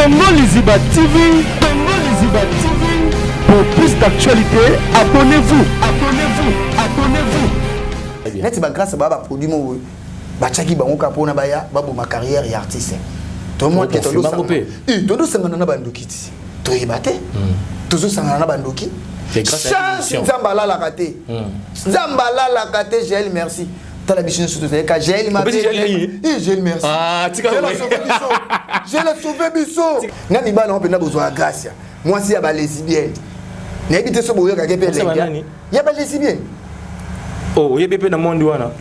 Congo Liziba TV, Congo Liziba TV. Pour plus d'actualités, abonnez-vous, abonnez-vous, abonnez-vous. Neti ba grâce ba ba produit mo batiaki bango kaka mpona baya baboma carrière ya artiste. Tomoni ke tozosangana na bandoki ti toyeba te tozosangana na bandoki. Chance, Nzambe alalaka te, Nzambe alalaka te. Jael, merci. Tala biso nyonso tozali ka Jael mabe. Jael, merci. Jael asauve biso na mibali yango mpenza. Bozwaka grâce, mwasi ya balesbienne, nayebi te so boyokaki mpe elengi ya balesbienne. Oyebi mpe na mondi wana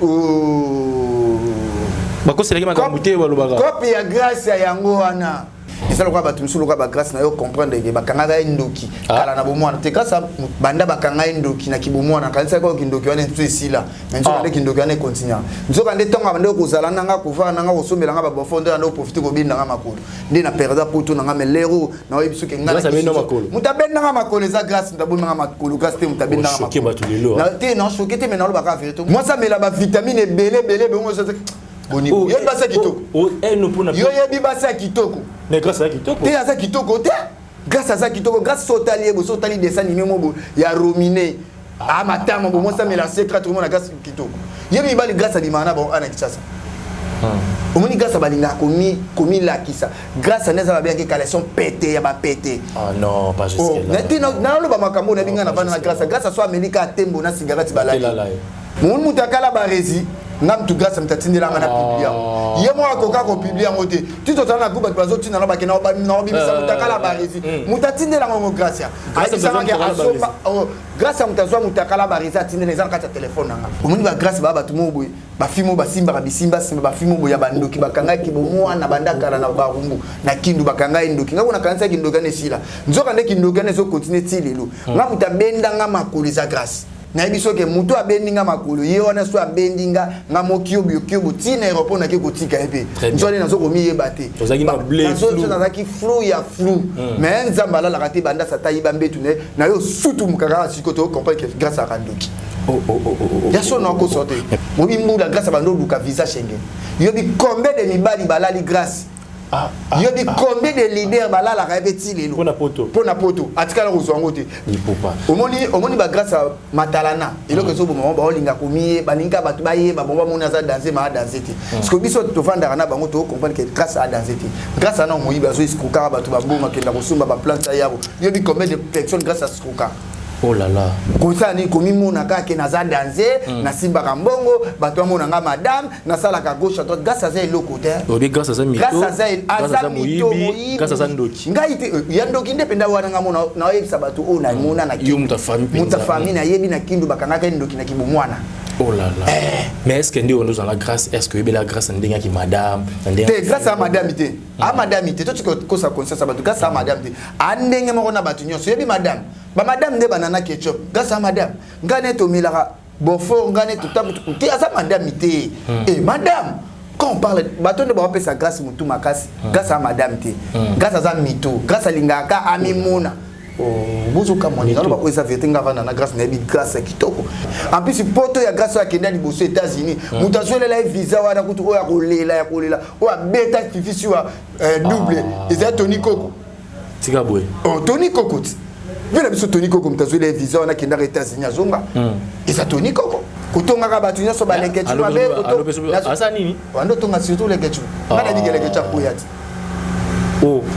bakoselaki makambo te, balobaka. Kope ya grâce ya yango wana eza lokola bato mosusu, lokola bagrâce na yo, comprendre ke bakangaka ye ndoki kala na bomwana te. Grâce banda bakanga ye ndoki na kibomwana, kanisaki oyo kindoki wana nso esila, mais nzoka nde kindoki wana ekontinua. Nzoka nde ntango bande kozala nanga, kovaa nanga, kosombelanga babonfo, nde ande oprofite kobendanga makolo, nde na perda poto nanga. Mais lero naoyebi soki moto abendanga makolo eza grâce. Moto abendanga makolo grâce te, moto abendanga te, na choqué te, mais nalobaka vérité. Mwasi amela bavitamine ebele ebele bongo. Boni, yoyebi basi ya kitoko, yoyebi basi ya kitoko te, aza kitoko te. Grâce aza kitoko. Grâce so otali ye bo, so otali dessin animé mo bo ya Romine, amatama bo, mwasi amela secret, omona grâce kitoko. Ye mibali, grâce abimaka na bango ana Kinshasa. Omoni grâce balingaka komilakisa. Grâce nde eza babengaki caleçon pete ya bapete. Naloba makambo nayebi. Ngai navanda na grâce. Grâce so ameli ka tembo na cigarette, balali. Moni moto akala baresi nga mutu. Grâce moto atindelanga na publie yango, ye moko akoka kopublier yango te. Ti tozala na groupe, bato bazotinda na bakende na obimisa moto akala baresi. Moto atindelanga yango, grâce ayebisangaki asomba. Grâce ya moto azwa moto akala baresi, atindela, eza na kati ya telefone nanga. Omoni bagrâce baa bato moko boye, bafilme oyo basimbaka bisimbasimba, bafilme oyo ya bandoki bakangaki bomwana banda kala na Barumbu na Kindu, bakanga ye ndoki. Ngai kuna kanisaki kindoki wana esila, nzoka nde kindoki wana ezokontinue ti lelo. Nga moto abendanga makolo eza grâce. Nayebi soki moto abendi nga makolo, ye wana so abendi nga, nga mokiobi okiobo ntina aéroport nake kotika ye mpe nzwani, nazo komiyeba te, nazalaki flou ya flou. Mais Nzambe alalaka te. Banda sata yiba mbetu na yo sutu mokaka siko to comprendre que grâce aka ndoki ya so na okoso te. Mobi mbula grâce bando oluka visa Schengen. Yobi combien de mibali balali grâce? Yobi combien de leader balalaka ye mpe ti lelo? Mpo na poto atikala kozwa yango te. Omoni, omoni bagrâce matalana, eloko ezoboma bango, baolinga komiye, balingi bato bayeba bango, bamoni aza danse ma adanse te. Parce que biso tovandaka na bango, tocomprendre que grâce adanse te. Grâce ana moyibi, azo escroquaka bato, babongo akenda kosomba baplante yabo. Yobi combien de personnes grâce ascroquaka? Oh là là. Kosala nini? Komimona kaka ke naza danse, nasimbaka mbongo, bato bamona nga madame, nasalaka gauche à droite. Grâce aza eloko te. Obi grâce aza mito. Grâce aza, aza mito, moyibi. Grâce aza ndoki. Ngai te ya ndoki nde mpenza wana. Nga mona naoyebisa bato oyo namona na yo moto afami. Moto afami, nayebi na Kindu bakangaka ye ndoki na kibomwana. Oh là là. Mais est-ce que nde oyo ozala grâce, est-ce que oyebela grâce na ndenge yaki madame na ndenge? Te, grâce a madame te, a madame te. Totika kosa conscience ya bato. Grâce a madame te, a ndenge moko na bato nyonso. Oyebi madame, bamadame nde banana ketchup. Grâce a madame, ngai ne tomelaka bonfort, ngai ne totambo te, aza madame te. E madame, quand on parle, bato nde bawapesa grâce motu makasi. Grâce a madame te, grâce aza mito. Grâce alingaka amimona bozokamwa. Naloba oyo eza vérité. Nga vanda na grâce, nayebi grâce ya kitoko. En plus poto ya grâce oyo akende ya liboso États-Unis, moto azwelela ye visa wana kutu oyo akolela ya kolela, oyo abeta fifisi wa double, eza Tony Koko. Tika boye. Oh, Tony Koko ti mpe na biso. Tony Koko moto azweli ye visa wana, akendaka États-Unis, azonga, eza Tony Koko. Kotongaka bato nyonso balekecu mabe. Aza nini? Wanda otonga surtout lekecu. Ngai nayebi ke lekecu akoya ti.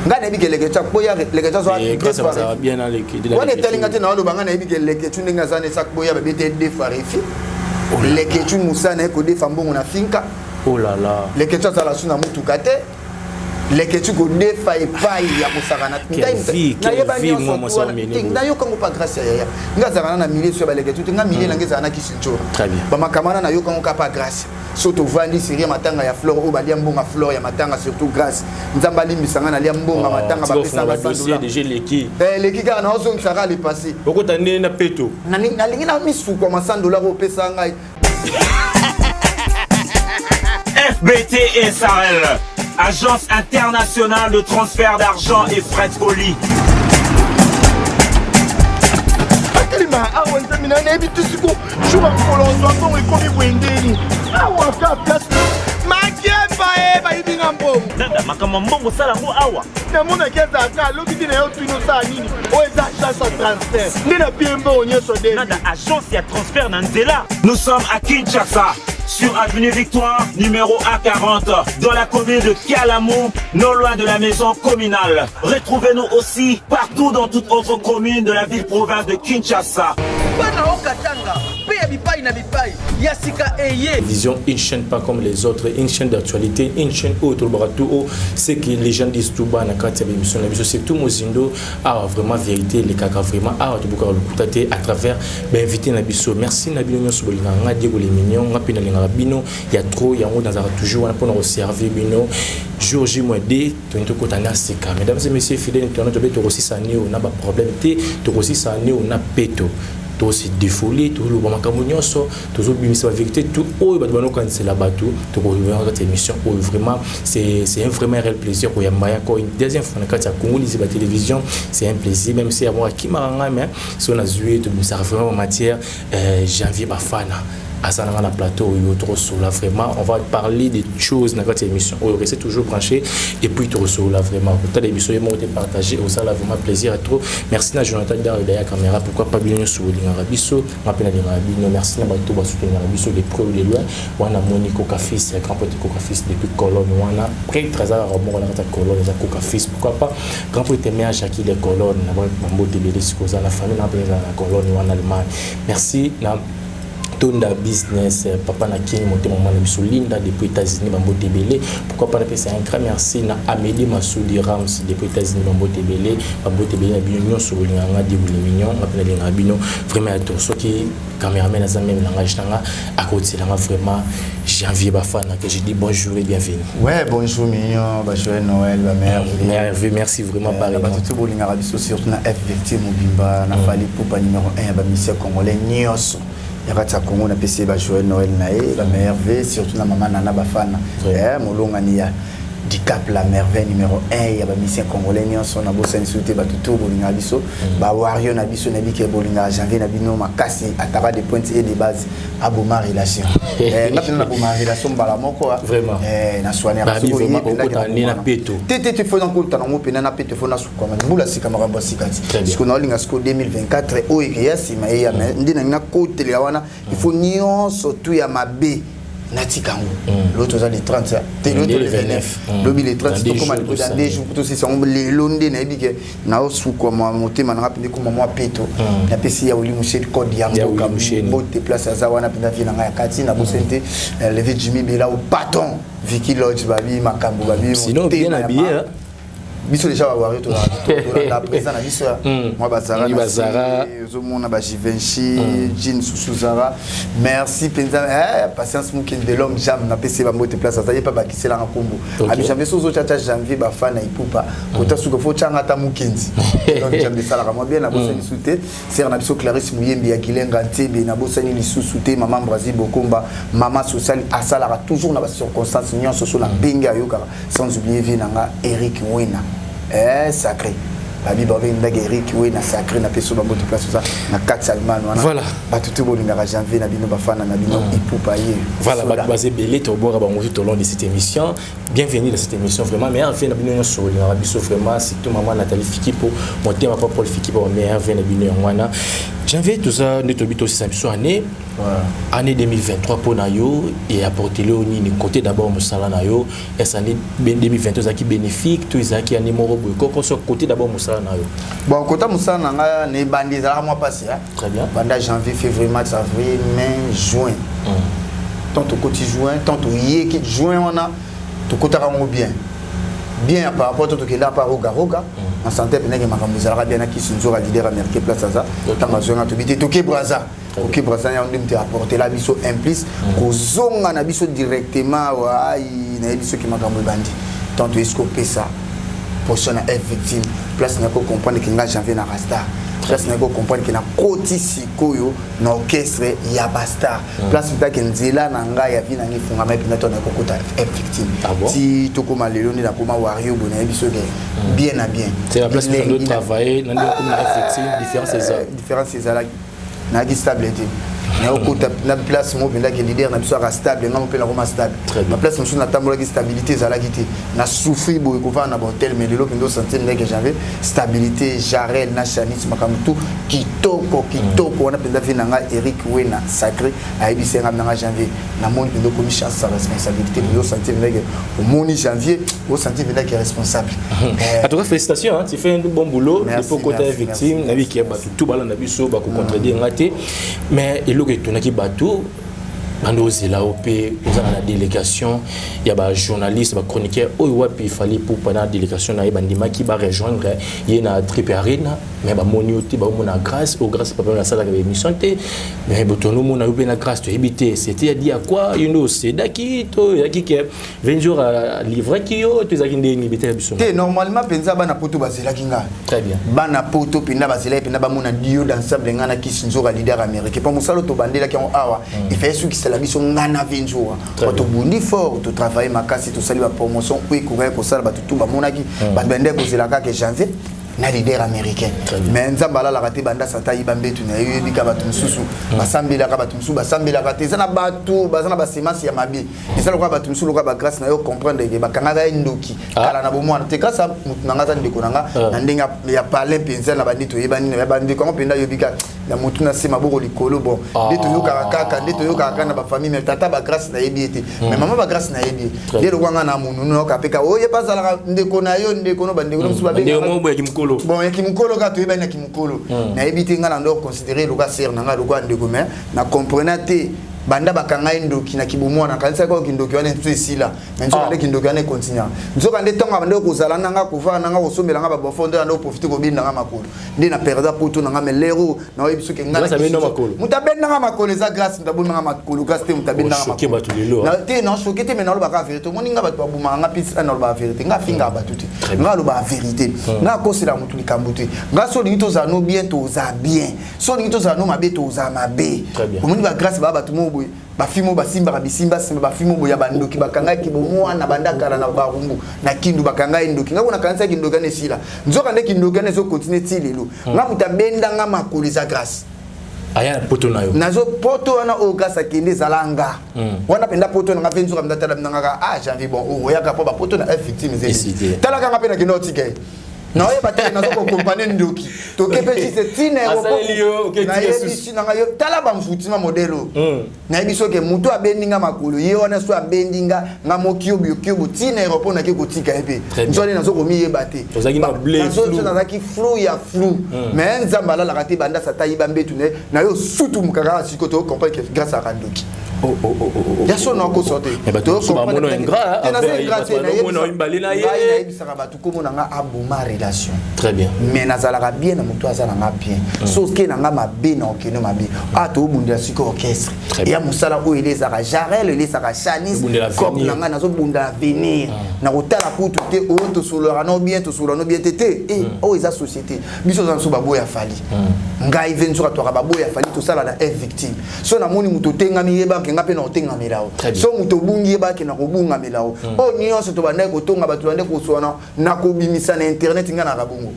Ngai nayebi ke lekecu akboya, lekecu azwa wana etalinga te. Naoloba, ngai nayebi ke lekecu ndenge aza nesi akboya, babete deux fois refus. Lekecu mosala na ye kodefa mbongo na finka. Oh là là. Lekecu azala su na mutuka te. Lekecu kodefa epai ya kosakana. Nayeba nyonso, nayokango pa grâce ya yaya. Nga azalaka na milie so ya balekecu te. Nga milie nanga ezala na kisinjora, bamakambo wana nayokango ka pa grâce. So tovandi serie matanga ya flore oyo balia mbonga flore ya matanga, surtout grâce, Nzambe alimbisa nga, nalia mbonga matanga. Bapesanga eleki kaka, naozongisaka le passé. Okota nde na peto. Nalingi na misukwa ma 100 $ oyo opesa ngai. FBT SARL, Agence internationale de transfert d'argent et frais de colis. Atelema awa, Nzambe na nayebi te siko jour ya mokolo ozwa mbongo ekomi boye ndeni awa ka place makiami. Papa e bayibi nga mbongo. Nada, makambo ya mbongo osala yango awa. Namonaki ezalaka lobi te na yo tuni osala nini oyo eza agence ya transfert nde napie mbongo nyonso de. Nada, agence ya transfert na nzela. Nous sommes à Kinshasa, sur avenue Victoire, numéro A40, dans la commune de Kalamu, non loin de la maison communale. Retrouvez-nous aussi partout dans toute autre commune de la ville-province de Kinshasa. Bana okatanga mpe ya bipai na bipai ya sika eye. Vision, une chaîne pas comme les autres, une chaîne d'actualité, une chaîne oyo tolobaka tout haut ce que les gens disent tout bas na kati ya émission na biso, surtout mozindo awa, vraiment vérité elekaka vraiment awa, tobukaka lokuta te à travers bainvité na biso. Merci na bino nyonso bolingaka nga Diego le Mignon, nga mpe nalingaka bino ya trop, yango nazalaka toujours wana mpona koservir bino jour J moins D. Toni tokota na sika, mesdames et messieurs fidèles internautes, tobe tokosisa neo na baproblème te, tokosisa neo na peto, tose défoulé, toloba makambo nyonso, tozobimisa bavérité tout oyo bato banokanisela bato, tokoyaka kati ya émission oyo. Vraiment, c'est un vraiment réel plaisir koyamba yako une deuxième fois na kati ya Congo Liziba Télévision. C'est un plaisir, même si yango akimaka ngai, mais so nazwi, tobimisaka vraiment matière. Janvier Bafana aza nanga na plateau oyo, tokosola vraiment, on va parler des choses na kati ya émission oyo. Restez toujours branché et puis tokosola vraiment. Kotala émission ye moko te, partager, osala vraiment plaisir à trop. Merci na Jonathan Dar derrière caméra. Pourquoi pas bino nyonso bolingaka biso, nga mpe nalingaka bino. Merci na bato basoutenaka biso de près ou de loin. Wana moni Koka Fils ya grand prêtre Koka Fils depuis Colonne wana, prêtre aza kaka moko na kati ya Colonne, eza Koka Fils. Pourquoi pas grand prêtre mère Jackie de Colonne na bambote ebele. Sikoyo oza na famille na mpe eza na Colonne wana, Allemagne. Merci na Tonda Business, papa na Kini motema mwana biso Linda depuis États-Unis, bambote ebele. Pourquoi pas napesa un grand merci na Amélie Masudi Rams depuis États-Unis, bambote ebele, bambote ebele na bino nyonso bolingaka nga Diego le Mignon, nga mpe nalingaka bino vraiment ya to. Soki cameraman aza même langage nanga, akotielanga vraiment Janvier Bafana, que je dis bonjour et bienvenue. Ouais, bonjour Mignon, bah, joyeux Noël, bah, merveille. Merveille, merci vraiment. Pareillement. Bato to bolingaka biso, surtout na F Victime mobimba, na Fally Ipupa numéro 1 ya bamusicien congolais nyonso ya kati ya Congo, napesi ye bajoyeux Noël na ye, bamerveille, surtout na mama Nana Bafana, molongani ya Dicap la Merveille numéro 1 ya bamusicien congolais nyonso. Nabosani soki te bato to bolingaka biso, bawario na biso, nayebi ke bolingaka Janvier na bino makasi, ataka de pointe et de base aboma relation. Nga mpena naboma relation mbala moko. Vraiment. Na peto. Te te te, faut nakota nango mpena na peto, faut nasukama mbula sika, makambo ya sika ti siko naolinga siko 2024 oyo ekeya nsima eya nde nangi nakotelela wana, il faut nyonso tu ya mabe natika yango. Lelo toza le 30 te, lelo to le 29, lobi le 30, tokóma dans 2 jours tosisa yango. Lelo nde nayebi ke naosukwa motema nanga mpenza ekóma mwa peto. Napesi ya Oli Musheni code ya mboka mbote, place aza wana mpenza vie na ngai ya kati. Nabosani te Levi Jimmy Bela o patron Vicky Lodge, babi makambo babi. Sinon bien habillé. Biso déjà bawario, tolanda président na biso ya mwa bazara, ozomona ba Givenchy jean susu Zara. Merci mpenza Patience Mokende de l'homme jam, napesi ye bambote place aza, ye mpe bakiselanga nkombo abi Janvier. So ozotiatia Janvier Bafana Ipupa, kota suka fo tyanga ata Mokendi, donc Janvier esalaka mwa bien. Nabosani lisusu te sere na biso Clarisse Muyembi ya Gilenga Ntebe. Nabosani lisusu te mama Brazil Bokomba, mama sociale, asalaka toujours na bacirconstance nyonso so na ndenge ayokaka. Sans oublier vie nanga Eric Wena, sacré babi babengaki Eric Wena sacré, napesi yo bambote place oza na kati ya Allemagne wana. Bato te bolingaka Janvier na bino, Bafana na bino, Ipupa ye. Voilà, bato baza ebele, tobwaka bango tout au long de cette émission. Bienvenue dans cette émission, vraiment meilleur na bino nyonso olingaka biso vraiment, surtout mama Nathalie Fikipo motema, papa Paul Fikipo, meilleur na bino yango wana. Janvier, toza nde tobi tosisa biso année 2023. Mpo na yo eapportele yo nini côté d'abord mosala na yo? Est année 2023 ezalaki bénéfique to ezalaki année moko boye koko so côté d'abord mosala na yo? Bon, kota mosala na ngai na ebandi ezalaka mwa mpasi. Très bien. Banda janvier, février, mars, avril, mai, juin. Tant tokoti juin, tant toyeki juin wana, tokotaka yango bien bien par rapport to tokenda par Roga Roga na santé mpenake, makambo ezalaka bien na kisi nzoka leader américain place aza. Ntango azwanga tobi te, toke Braza, oke Braza, yango nde moto apportela biso un plus kozonga na biso directement. Ai nayebi soki makambo ebandi, tant toyesi kopesa position na F Victime, place na kocomprendre ke nga Janvier na rasta, place na kocomprendre ke nakoti sikoyo na orchestre ya bastar, place mpetake nzela na ngai ya vie na ngai efungama mpenza to na kokota F Victime. Ti tokóma lelo nde nakóma wario boye, nayebi soki bien na bien. C'est la place où travailler na nde okómi na F Victime, différence eza? Différence ezalaki, nayaki stable te. Nayokota na place moko mpenza ke leader na biso aka stable, nga mpe nakoma stable. Baplace mosusu natambolaki, stabilité ezalaki te, na souffrir boye kovanda na bahotel. Mais lelo mpenza osentir ndenge janvier stabilité, Jarel na Chanis, makambo tout kitoko kitoko. Wana mpenza vie na ngai, Eric Wena sacré ayebisi nga nanga janvier, namoni mpenza okomi chance sa responsabilité mpenza, osentir ndenge omoni janvier, osentir mpenza ke responsable. En tout cas, félicitations, hein, tu fais un bon boulot. Il faut côté victime nayebi ke bato tout balanda biso bakocontredire nga te, mais eloko etunaki bato bando ozela o mpe ozala na délégation ya bajournaliste, bachroniqueur oyo wapi Fally Ipupa na délégation na ye bandimaki barejoindre ye na Trip Arena, mais bamoni yo te. Baomona Grâce o Grâce papa nasalaka baémission te, mais botono omona yo mpe na Grâce, toyebi te c'était dû à quoi. Yo nde osedaki to ezalaki ke 20 jours alivraki yo to ezalaki nde nini? Betela biso. Te, normalement mpenza bana Poto bazelaki nga. Très bien. Bana Poto mpenza bazelaki mpenza bamona duo d'ensemble nga na Kisi Nzoka, leader américain, mpo mosala tobandelaki yango awa, efeye sukisela biso nga na Venzoka. Tobundi fort, totravaille makasi, tosali bapromotion oyo ekokaki kosala. Bato tu bamonaki, bato bandeki kozela kaka janvier na leader américain. Mais Nzambe alalaka te. Banda sata ayiba mbetu na ye, oyebika bato mosusu basambelaka, bato mosusu basambelaka te. Eza na bato baza na basemence ya mabe, eza lokola bato mosusu, lokola bagrâce na yo, comprendre ke bakangaka ye ndoki kala na bomwana te. Grâce motu na nga aza ndeko na nga na ndenge ya palin mpenza, na bandi toyebani na bandeko yango mpenza, ayobika na motu na se, maboko likolo. Bon, nde toyokaka kaka, nde toyokaka kaka na bafamille. Mais tata bagrâce nayebi ye te, mais mama bagrâce nayebi ye. Nde lokwa nga na monunu nayoka mpe ka oye bazalaka ndeko na yo, ndeko no bandeko no mosusu babengaka bon ya kimokolo kaka, toyebani na kimokolo. Nayebi te, nga na ndo considéré lokola sœur na nga, lokola ndeko, mais na comprena te. Banda bakanga ye ndoki na kibomwana, nakanisaki oyo kindoki wana so esila, mais nzoka nde kindoki wana ekontinua. Nzoka nde ntango abande kozala nanga, kovaa nanga, kosombela nga babofo, nde ande oprofite kobinda nga makolo, nde na perda poto na nga. Mais lero naoyebi soki moto abendanga makolo eza Grâce. Moto abomanga makolo Grâce te, moto abendanga te, nachoke te, mais nalobaka vérité. Omoni nga, bato babomaka nga mpisi, nalobaka vérité. Nga afingaka bato te, nga alobaka vérité, nga akosela motu likambo te. Nga so olingi tozala no bien, toza bien. So olingi tozala no mabe, toza mabe. Omoni bagrâce baa bato moko boye, bafilme oyo basimbaka bisimba simba, bafilme oyo ya bandoki bakangaki bomwana banda kala na Barumbu na Kindu, bakanga ye ndoki. Nga kuna kanisaki kindoki wana esila, nzoka nde kindoki wana ezokontinue ti lelo. Nga moto abendanga makolo eza Grâce. Aya na poto na yo. Nazo poto wana oyo Grâce akende, ezala nga wana mpenza poto na nga mpe. Nzoka mpenza tala nangaka, ah, janvier, bon, oyaka mpo bapoto na victime eza. Talaka nga mpe nakende otika ye, naoyeba te, nazo kokompane ndoki, toke mpe juste ntina nayebisi nanga yo. Tala bamfutima modele oyo, nayebi soki motu abendi nga makolo ye wana, so abendi nga nga mokiobo okiobo ntina aéroport, nake kotika ye mpe. Nzwani nazo komiyeba te, nazalaki flou ya flou. Mais Nzambe alalaka te. Banda sata ayiba mbetu na yo sutu mokaka, sikoyo tocomprendre que grâce aka ndoki ya so nakoso te. Nayebisaka bato kombo na nga aboma relation. Très bien. Mais nazalaka bien na moto aza na nga bien. Soki na nga mabe na okende mabe, a tobundela sikoyo orchestre eya mosala oyo elezaka Jarel, elezaka Chanis cop na ngai. Nazobunda avenir na kotala kutu te oyo tosololaka no bien, tosolola no bien te te. Oyo eza société. Biso oza biso baboya Fally, ngai ve nzoka twaka baboya Fally, tosala na F victime. So namoni moto otengami, yebake nga mpe na otengamela o. So moto obungi, yebake na kobungamela o. Oyo nyonso tobandaki kotonga, bato bandaki koswana na kobimisa na internet, nga naka bongo.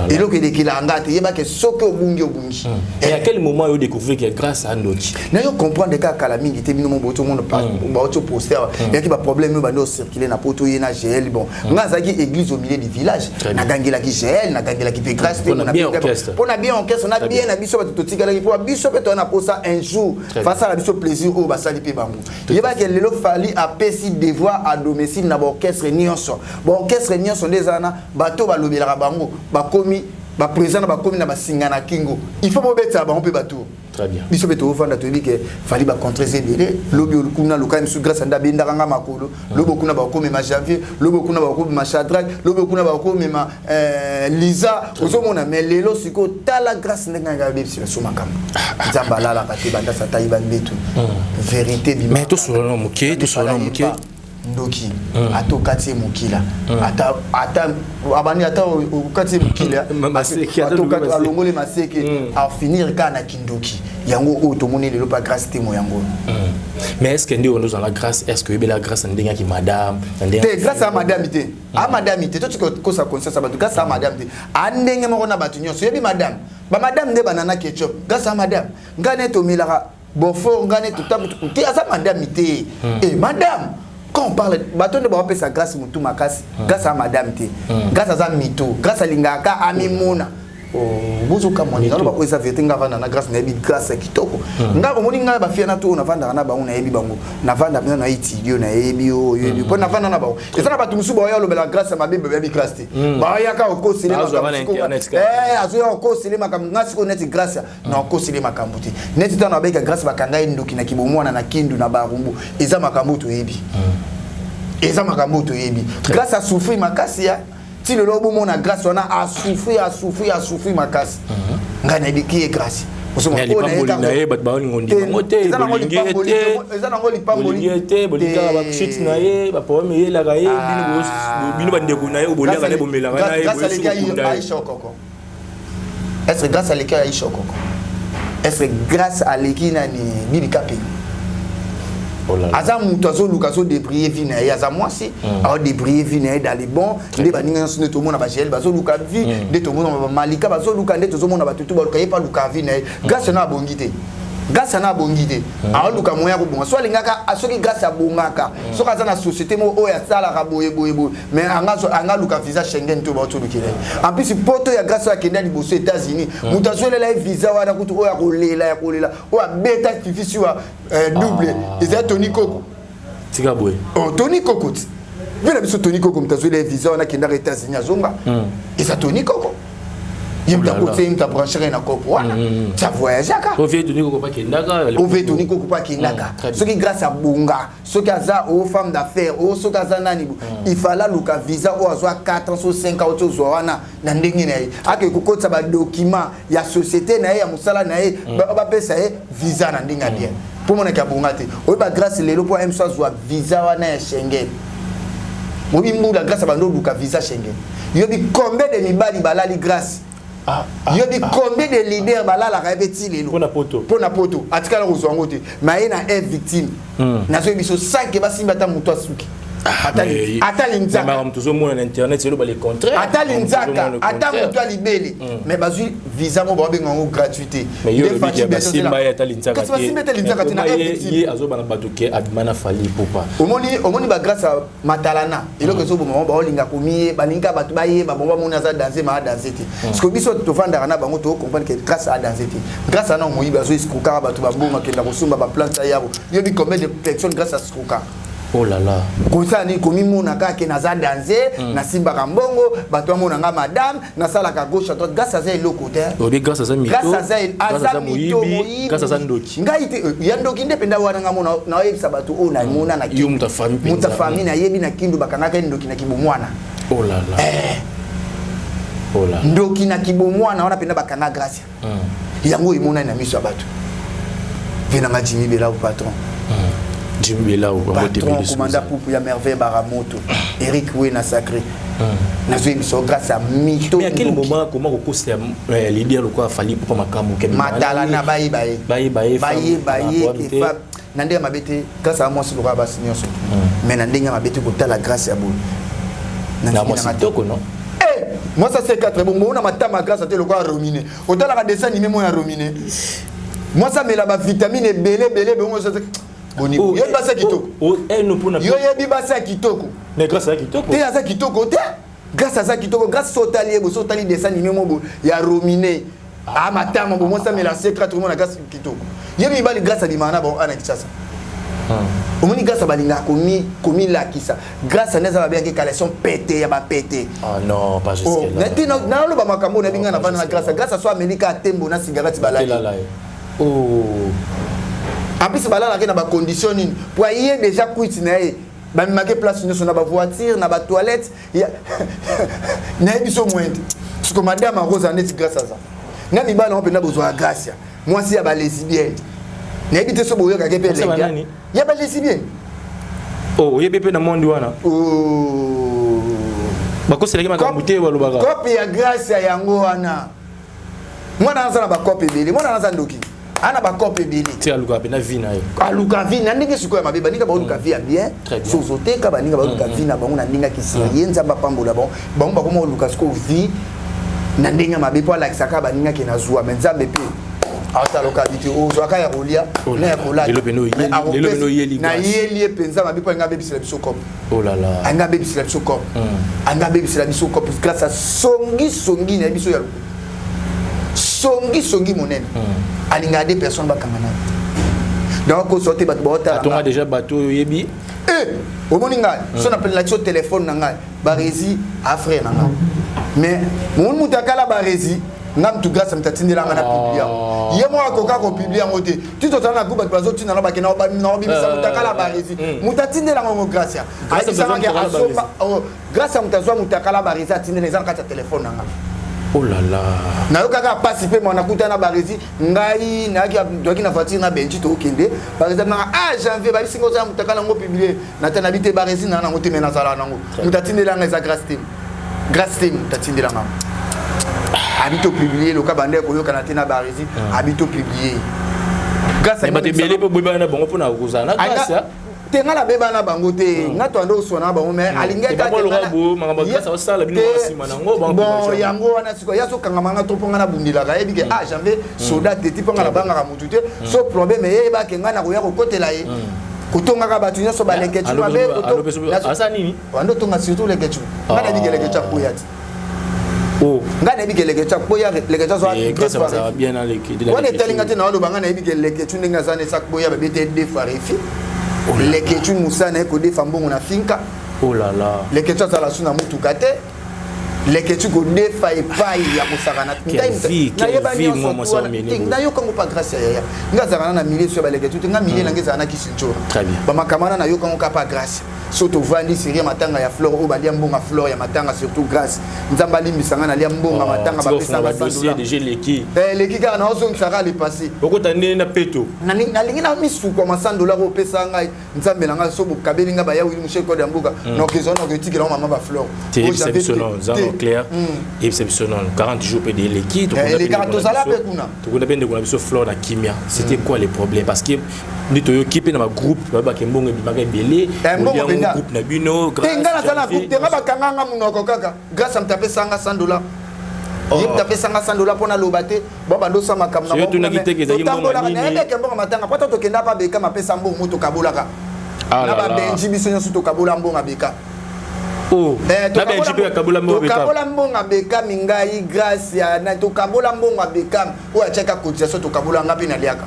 Eloko elekelaka nga te, yebake soki obungi, obungi. Et à quel moment yo découvrir que grâce à ndoki? Na yo comprendre kaka kala mingi te. Bino mo bauti omona, bauti oposter, yaki baproblème oyo bandi ocircule na poto ye na GL. Bon, nga azalaki église au milieu du village, nagangelaki GL, nagangelaki mpe Grâce te mpo na bien orchestre na bien na biso. Bato totikalaki mpo biso mpe toya na posa un jour fasala biso plaisir oyo basali mpe bango. Yebaki lelo Fally apesi devoir à domicile na baorchestre nyonso. Baorchestre nyonso nde eza wana, bato balobelaka bango, bakomi baprésident na bakomi na basinga na kingo, il faut bobetela bango mpe batour. Biso mpe toofanda, toyebi ke Fally bacontre eza ebele. Lobi kuna lokai mosusu Grâce nde abendaka nga makolo, lobi kuna bakomema Janvier, lobi kuna bakomema Shadrak, lobi kuna bakomema Liza. Ozomona, mais lelo sikoyo tala Grâce ndenge anga abebisela so makambo. Nzambe alalaka te. Banda sata ayiba mbetu, vérité. Mais tosolola moke, tosolola moke. Ndoki, ata okati ye mokila, ata abandi, ata okati ye mokila, alongoli maseke, afinir kaka na kindoki. Yango oyo tomoni lelo pa Grâce Temo, yango. Mais est ce que nde oyo ozala Grâce, est ce que oyebela Grâce na ndenge yaki madame? Te, Grâce a madame te, a madame te. Totika kosa conscience ya bato. Grâce a madame te, a ndenge moko na bato nyonso. Oyebi madame, bamadame nde banana ketchup. Grâce a madame, ngai ne tomelaka Beaufort, ngai ne totambo te, aza madame te. E madame, quand on parle, bato nde bawapesa Grâce motu makasi. Grâce a madame te, Grâce aza mito. Grâce alingaka amimona. Bozokamwa, naloba oyo eza vérité. Nga avanda na Grâce, nayebi Grâce ya kitoko. Nga omoni ngai, bafia na to oyo navandaka na bango, nayebi bango. Navanda mpenza na etidio, nayebi oyo oyebi mpo navanda na bango. Eza na bato mosusu baoya olobela Grâce ya mabe, bayebi Grâce te. Bayaka okosele, azoya okosele makambo. Nga sikoyo neti Grâce na okosele makambo te. Neti ntango nabeka Grâce, bakanga ye ndoki na kibomwana na Kindu na Barumbu. Eza makambo toyebi, eza makambo toyebi. Grâce asouffrir makasi ya ti lelo. Bomona Grâce wana asouffrir, asouffrir, asouffrir makasi. Ngai nayebi ki ye Grâce. Lipamboli na ye, bato baolingo ndima te. Eza nango lipamboli te. Bolingaka bashite na ye, baproblème eyelaka ye. Bino bandeko na ye, boliaka na ye, bomelaka na ye. Aisha Okoko, est ce que Grâce aleki Aisha Okoko? Est ce que Grâce aleki nani, Bibi Kape? Aza moto azoluka, azodébrouiller vie na ye. Aza mwasi, aodébrouiller vie na ye dans les bons. Nde baninga nyonso, nde tomona bagel bazoluka vie, nde tomona bamalika bazoluka, nde tozomona bato tu baluka. Ye mpe aluka vie na ye. Grâce na abongi te, Grâce ana abongi te. Aoluka moyen ya kobonga. So alingaka, soki Grâce abongaka, soki aza na société moko oyo asalaka boye boye boye, mais anga aluka visa Schengen to baotolukela ye. En plus, poto ya Grâce oyo akende ya liboso, États-Unis, moto azwelela ye visa wana kutu, oyo akolela ya kolela, oyo abeta fifi siwa double, eza Tony Koko. Tika boye. Oh, Tony Koko ti mpe na biso. Tony Koko, moto azwela ye visa wana, akendaka États-Unis, azonga, eza Tony Koko. Ye moto akotia ye, moto abranchaka ye na kopo wana, ti avoyageaka. Ovie Tony Koko bakendaka. Ovie Tony Koko mpo akendaka. Soki Grâce abonga, soki aza o femme d'affaires, o soki aza nani, il fallait aluka visa oyo azwa 4 ans so 5 ans, oti ozwa wana na ndenge na ye, ake kokotisa badocument ya société na ye, ya mosala na ye, bapesa ye visa na ndenge ya bien, mpo monaki abonga te. Oyeba Grâce lelo, mpo aye moso azwa visa wana ya Schengen, oyebi mbula Grâce abandi oluka visa Schengen, yobi combien de mibali balali Grâce, yobi combien de leader balalaka ye mpe ti lelo. Mpo na poto. Mpo na poto atikala kozwa yango te. Ma ye na Eve victime, nazoyebi biso sanke basimbi ata moto asuki, ata linzaka. Tozomona na internet eloba le contraire. Ata linzaka, ata moto ya libele, mais bazwi visa mo babenga yango gratuité. Basimba ye ata linzaka. Kasi basimbi ata linzaka te na ye. Azobana bato ke abima na Fally Ipupa. Omoni, omoni bagrâce matalana, eloko ezoboma bango, baolinga komiye, balingi bato bayeba bango, bamoni aza danse, maa danse te. Parce que biso tovandaka na bango, tocomprendre que Grâce a danse te. Grâce ana moyibi, azo escroquaka bato, babongo akenda kosomba baplante yabo. Yobi combien de personnes Grâce ascroquaka? Oh là là. Kosala nini? Komimona kaka ke naza danse, nasimbaka mbongo, bato bamona nga madame, nasalaka gauche à droite. Grâce aza eloko te. Obi Grâce aza mito. Grâce aza mito, moyibi. Grâce aza ndoki. Ngai te ya ndoki nde mpenza wana. Nga mona naoyebisa bato oyo namona na yo moto afami. Moto afami, nayebi na Kindu bakangaka ye ndoki na kibomwana. Oh là là. Oh là. Ndoki na kibomwana wana mpenza bakanga Grâce. Yango emonani na miso ya bato. Ve nanga Jimmy Belau, patron. Jimmy Belau. Patron, commanda pupu ya Merveille Baramoto, Eric Wena sacré, nazoyebisa grâce à mito. Mais à quel moment, comment kokosela leader lokola Fally Ipupa makambo? Matala na bayeba ye. Bayeba ye. Bayeba ye kefa na ndenge ya mabe te. Grâce a mwasi lokola basi nyonso, mais na ndenge ya mabe te. Kotala Grâce ya boye. Na mwasi kitoko, non? Mwasi ase 4 bongo ona matama. Grâce ate lokola Romine, otalaka dessin animé mo ya Romine. Mwasi amela bavitamine ebele ebele bongo. Boni, yo yebi basi ya kitoko, yo yebi basi ya kitoko. Mais Grâce aza kitoko. Te, aza kitoko te. Grâce aza kitoko. Grâce, so otali ye bo, so otali dessin animé mo bo ya Romine, a matama bo, mwasi amela C4, omona Grâce kitoko. Ye mibali Grâce abimaka na bango ana Kinshasa. Omoni Grâce balingaka komilakisa. Grâce nde aza babengaki caleçon pete ya bapete. Ah non, pas jusque là. Naloba makambo nayebi. Ngai navanda na Grâce. Grâce so ameli kaka tembo na cigarette, balali. Oh. En plus, balalaki na bacondition nini? Po aye déjà cuite na ye, bamemaki place nyonso, na bavoiture, na batoilette. Nayebi so moyen te. Siko madame akozala neti Grâce aza na mibali yango mpenza. Bozwaka Grâce ya mwasi ya balesbienne, nayebi te so boyokaki mpe ya balesbienne. Oh, oyebi mpe na monde wana. Oh. Bakoselaki makambo te, balobaka. Kope ya Grâce ya yango wana. Mwana aza na bakope ebele, mwana aza ndoki, ana bakope ebele. Ti alukaka mpe na vie na ye. Aluka vie na ndenge sikoyo ya mabe. Baninga baoluka vie ya bien. Très bien. Sozoteka, baninga baoluka vie na bango na ndenge akisila ye. Nzambe apambola bango. Bango bakoma oluka sikoyo vie na ndenge ya mabe mpo alakisaka baninga ke nazwa. Me Nzambe mpe aotaloka bi te, ozwaka ya kolia na ya kolata. Lelo pene Mais lelo pene oyeli grâce. Nayeli ye mpenza mabe mpo alinga abebisela biso kope. Oh là là. Alinga abebisela biso kope, alinga abebisela biso kope. Grâce a songi songi na ye biso ya lokuta, songi songi monene, alingaka deux personnes bakanga na ye. Donc akosa te, bato baotala. Atonga déjà bato oyo oyebi. Eh, omoni ngai so napelelaki so telefone na ngai, Baresi afrère na ngai, mais momoni moto akala Baresi nga mutu Grâce moto atindela nga na publie yango. Ye moko akoka kopublier yango te. Ti tozala na groupe, bato bazotinda na bake na obimisa moto akala Baresi, moto atindela ngo Grâce Grâce ayebisangaki moto azwa asomba. Oh, Grâce ya moto azwa moto akala Baresi atindela, eza na kati ya telefone na nga. Oh là là. Nayokaka pasi mpe mwana kuta na Baresi. Ngai nayaki, toyaki na voiture na Benji, tokende. Baresi nanga: "Ah Janvier, babisinga ozala moto akala yango publie." Nata nabi te, Baresi na nango te, me nazala nango. Moto atindelanga eza Grâce te, Grâce te moto atindelanga. Abi to publie loka bande koyokana te na Baresi, abi to publie Grâce. Mais bato ebele mpe boyebana na bango mpona kozala na Grâce. Te, nga nabeba na bango te. Nga to ando oswana na bango, mais alingi Te, bango aloka boye, makambo ya Grâce aosala bino wana nsima nango, bango bon bango. Yango wana sikoyo ya sokangama nga to mpo nga nabundelaka, yebi ke ah, Janvier soda te, ti mpo nga nabangaka motu te. So problème eyebake ngai nakoya kokotela ye, kotongaka bato nyonso balekecu mabe. Aza nini? Wando tonga surtout lekecu. Nga nayebi ke lekecu akoya ti. Oh. Nga nayebi ke lekecu akoya, lekecu azwa Eh, deux Grâce fois azala refi. bien na leke. Wana etalinga te na oloba. Nga nayebi ke lekecu ndenge aza na esa boya babi te deux fois refi. Lekecu mosala na ye kodefa mbongo na finka. Oh là là. Lekecu azala su na mutuka te, lekecu kodefa epai ya kosakana. Quelle vie, quelle vie, moi, moi, ça, mene, boye. Nayokango pa Grâce ya yaya. Nga azalaka na milie so ya balekecu te. Nga milie nanga ezala na kisinjora. Très bien. Bamakambo wana nayokango ka pa Grâce. So tovandi serie matanga ya Flore oyo balia mbongo ya Flore ya matanga, surtout Grâce, Nzambe alimbisa nga, nalia mbongo ya matanga. Tika ofunga bapesanga badossier déjà eleki. Eleki kaka, naozongisaka le passé. Okota ndenge na peto. Nalingi na misukwa ma 100 $ oyo opesa ngai, Nzambe na ngai. So bokabeli ngai baya wili Michel Code ya mboka, nokezwa noketikela ngo mama baflore. Te, yebisa biso non, za no clair, yebisa biso non, 40 jours mpe de eleki. Elekaka, tozala mpe kuna. Tokunda mpe ndeko na biso Flore na kimia. C'était quoi les problèmes? Parce que nde toyoki mpe na bagroupe bayebaka mbongo ebimaka ebele. Eh, mbongo Oliango mpenza. groupe na bino. Te, ngai naza na groupe te. Ngai bakanga nga monoko kaka. Grâce moto apesanga 100 $, ye moto apesanga 100 $ mpo naloba te. Bo bando osala makambo na So yo bango tunaki kuna, te ke ezalaki mbongo totambolaka, nini? nayebeke mbongo matanga po ata tokenda pa beka mapesa mbongo mo tokabolaka Ah na là là. babenji biso nyonso tokabola mbongo abeka. Oh, Eh, na Benji mpe akabola mbongo beka. Tokabola mbongo abekami. Ngai, Grâce ya na tokabola mbongo abekami oyo atiaka cotisation, tokabola, nga mpe naliaka.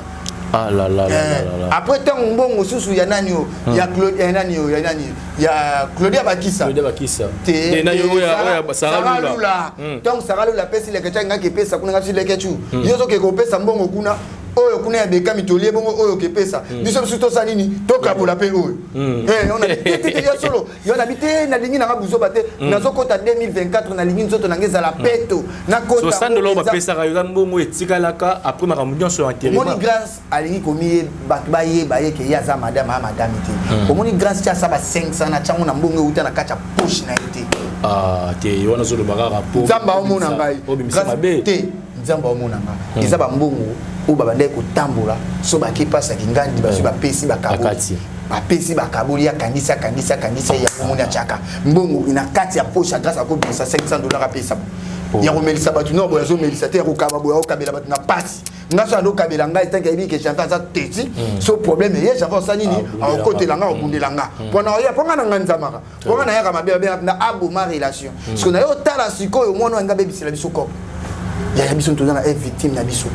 Ah là là là Eh, là là là. Après ntango mbongo mosusu ya nani oyo ya Claude, ya nani oyo, ya nani, ya Claudia Bakisa. Claudia Bakisa. Te. Te, na yo oyo ya Sarah Sarah Lula. Lula. Ntango Sarah Lula apesi Lekecu, angaki epesa kuna, ngasi Lekecu yo ozoke kopesa mbongo kuna, oyo kuna ya bekami tolie bongo, oyo okepesa biso, biso tosala nini? Tokabola mpe oyo. Eh, on a te, te, te, ya solo yo nabi te, nalingi nanga buzoba te. Nazokota 2024, nalingi nzoto nanga ezala peto. So 100 $ bapesaka yo eza mbongo etikalaka après makambo nyonso ya Omoni, enterrement? Grâce alingi komiye bato bayeba ye ke ye aza madame, aya madame te. Omoni, Grâce ti asa ba 500 na tiango na mbongo euta na kati ya poche na ye te. Ah te, wana ozoloba kaka po Nzambe aomona ngai. Obimisa mabe. Te, Nzambe aomona ngai. Eza bambongo oyo babandaki kotambola so bake pasaki ngandi, bazwi, bapesi, bakaboli. Bakati. Bapesi, bakaboli, akangisi, akangisi, akangisi yango. Omoni, atiaka mbongo na kati ya poche ya Grâce, akobimisa 500 $ apesa ya komelisa bato. No boye azomelisa te, ya kokaba boye akokabela bato na pasi. Nga so andokabela ngai, tanke ayebi ke Janvier aza teti. So problème ye, Janvier osala nini? Akokotela nga, akobundela nga mpona oya mpo nga na ngai nzamaka, mpo nga nayaka mabe mabe na aboma relation. Parce que na yo otala sikoyo, mwana oyo nga abebisela biso kope yaya, biso toza na victime na biso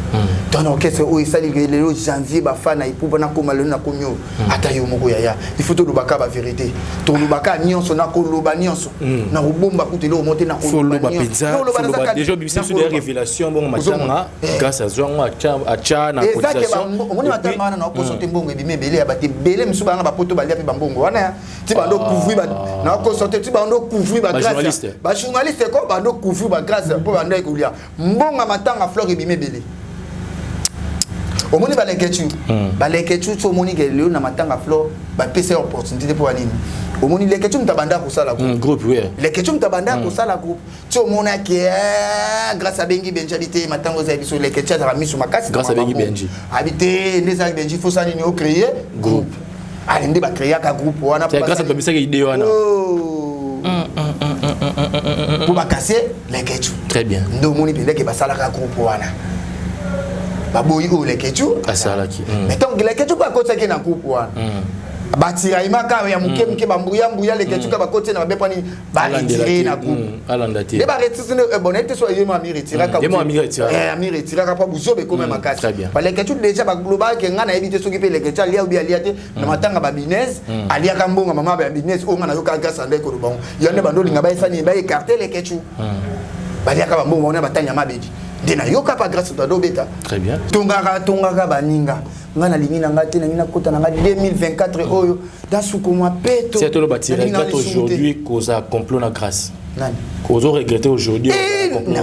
to na orchestre oyo esali lelo Janvier bafana epupa nakoma lelo nakomi oyo. Ata yo moko yaya, il faut tolobaka bavérité, tolobaka nyonso, nakoloba nyonso, nakobomba kutu eloko moko te. Nakoloba mpenza déjà obimisa biso deya révélation bongo matanga grâce azwango atya na cotisation. Omoni matanga wana, nakokoso te, mbongo ebimi ebele ya bato ebele mosusu banga bapoto balia mpe bambongo wana ti bando couvrir, nakokoso te, ti bando couvrir bagrâce, bajournaliste ko bando couvrir bagrâce mpo bando ekolia mbongo matanga Flore ebimi ebele. Omoni baleketu, baleketu ti omoni ke lelo na matanga Flore bapesa ye opportunité te. Mpo ya nini? Omoni Leketu moto abanda kosala groupe. Groupe, Leketu moto abanda kosala groupe. Ti omonaki Grâce abengi Benji, abi te, matango eza biso. Leketu azalaka miso makasi. Grâce abengi Benji. Abi te, nde ezalaki Benji, fosa nini, ocréer groupe. Ale nde bacréaka groupe wana. Grâce abamisaki idée wana. Mpo bakase Leketu. Très bien. Nde omoni mpendeke basalaka groupe wana, baboyi oyo Leketu asalaki. Mais ntango Leketu mpe akotisaki na groupe wana, batiraillement kaka ya moke moke, bambuya mbuya. Leketu kaka bakoti na babe, mpo nini baretire na groupe? Alanda te. Nde baretire. Bon, nayebi te so ye mo amiretiraka. Ye mo amiretiraka. Amiretiraka mpo buzoba ekoma makasi. Très bien. Baleketu déjà balobaka ke ngai nayebi te soki mpe Leketu alia obi alia te na matanga babinese, aliaka mbongo mama ya binese. Oyo ngai nayoka grâce ande koloba ngo ya nde bando olinga bayesani, baécarte Leketu, baliaka bambongo wana batanya mabedi. Nde nayoka pa grâce to adobeta. Très bien. Tongaka, tongaka baninga. Ngai nalingi na ngai te, nalingi nakota na ngai 2024 oyo dasukoma peto. Si atoloba ti regrette aujourd'hui koza complot na Grâce? Nani? Kozo regretter aujourd'hui?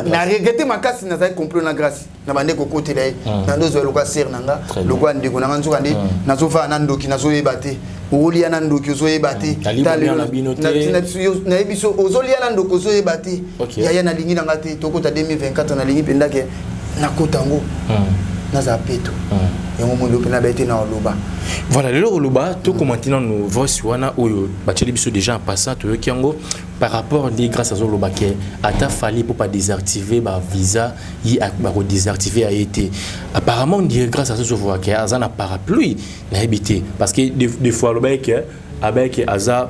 Na regrette makasi. Nazali complot na Grâce na bande kokotela ye na ndozwa lokola sere na nga, lokola ndeko na nga. Nzoka nde nazofaa na ndoki, nazoyeba te. Okolia na ndoki, ozoyeba te. Nayebi so ozolia na ndoki, ozoyeba te. Yaya, nalingi na nga te tokota 2024. Nalingi mpendake nakota yango, nazala peto. Yango mondo mpe nabe te na oloba. Voilà, lelo oloba tokomante nanu voice wana oyo batieli biso déjà. En passant, toyoki yango par rapport nde Grâce azoloba ke ata Fally mpo badésactive bavisa, ye bakodésactive ya ye te. Apparemment, on dirait Grâce azozovoa ke aza na parapluie, nayebi te, parce que des fois alobaki ke abayaki aza